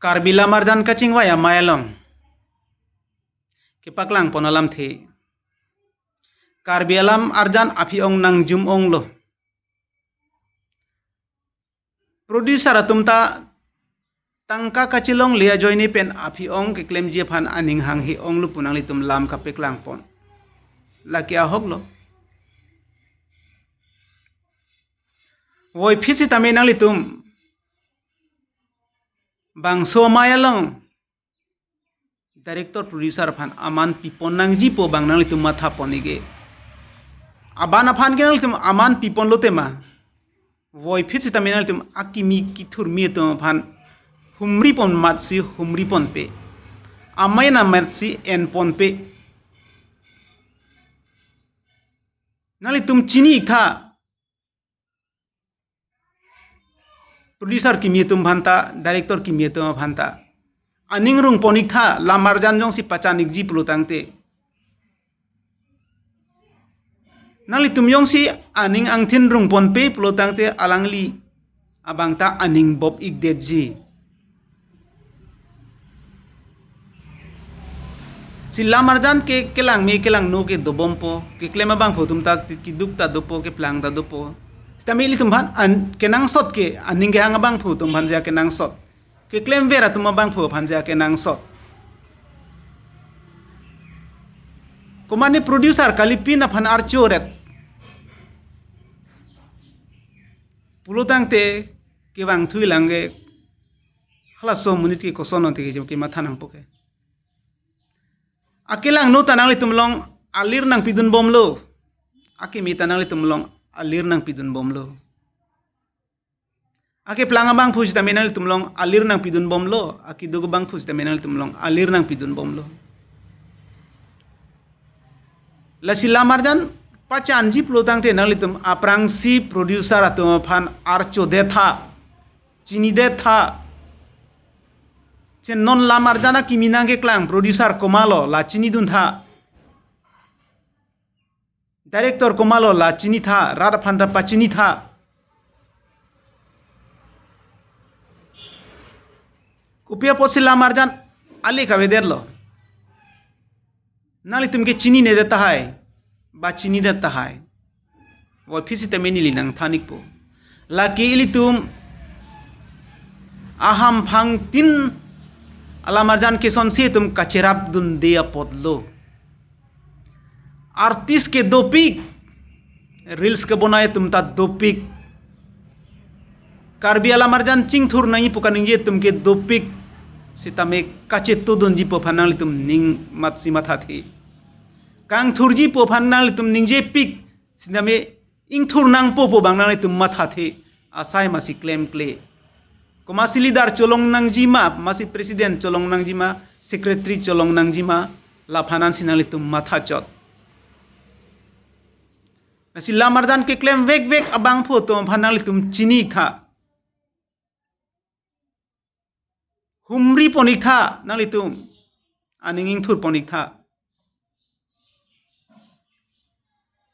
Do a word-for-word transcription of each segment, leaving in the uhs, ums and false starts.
Karbi Lamarjan kachingvai amei along kepaklang pon alamthe, Karbi alam arjan aphi-ong nangjum onglo. Producer atum ta tangka kachelongle ajoine pen aphi-ong keklemji aphan aning hanghe onglo pu nanglitum lam kapaklang pon. Lake ahoklo. Voiphit sitame nanglitum bangso amei along director producer aphan aman pipon nangjipo abang nanglitum matha pon ikji. Aban aphan ke nanglitum aman piponlo tema, voiphit sitame nanglitum akimi kethurmi atum aphan humri pon matsi humri ponpe, amei na matsi en ponpe. Nanglitum chini iktha, producer kimi atum aphanta, director kimi atum aphanta aning rung pon iktha, Lamarjan jongsi pachan ikji pulo tangte. Nanglitum jongsi aning angthin rung ponpe pulo tangte alangli abang ta aning bop ikdetji. Si Lamarjan ke kelangme kelangno ke dobompo, keklem abangphu atum ta keduk ta dopo, keplang ta dopo. Sitame ilitum aphan an, kenangsot ke aning kehang abangphu atum aphan ja kenangsot, keklemver atum abangphu aphan ja kenangsot. Komatne producer kalipin aphan archo ret pulo tangte kevang thui lang ke, halaso amonit ke koson ante ke jo kematha nangpo ke. Akelangno ta nanglitum along alir nangpidun bomlo. Akimi ta nanglitum along alir nangpidun bomlo. Akeplang abangphu sitame nanglitum along alir nangpidun bomlo. Akeduk abangphu sitame nanglitum along alir nangpidun bomlo. Lasi Lamarjan pachanji pulo tangte nanglitum aphrangsi producer atum aphan archodet tha, chinidet tha. Chen non Lamarjan akimi nangkeklang producer komatlo la chinidun tha. Director komatlo la chini tha, rat aphan ta pachini tha. Kopi apotsi Lamarjan ale kavedetlo. Nanglitum ke chininedet tahai, ba chinidet tahai. Voiphit sitame neli nangthan ikpo. Lake ilitum ahamphang tin a Lamarjan kesonsi itum kacherapdunde apotlo. Artist ke dopik, reels kebonai atum ta dopik. Karbi a Lamarjan chingthur nangji pu kaningje atum ke dopik. Sitame kachetudunji pu aphan nanglitum ning matsi mathathe. Kangthurji pu aphan nanglitum ningjepik. Sitame ingthur nangpo pu abang nanglitum mathathe. Asai masi klemkle. Komatsi leader cholong nangjima, masi president cholong nangjima, secretary cholong nangjima, laphan ansi nanglitum mathachot. Lasi Lamarjan keklem vekvek abangphu atum aphan nanglitum chini tha. Humri pon iktha nanglitum. Aning ingthur pon iktha.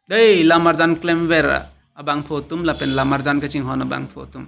Dei Lamarjan klemver abangphu atum lapen Lamarjan kachinghon abangphu atum.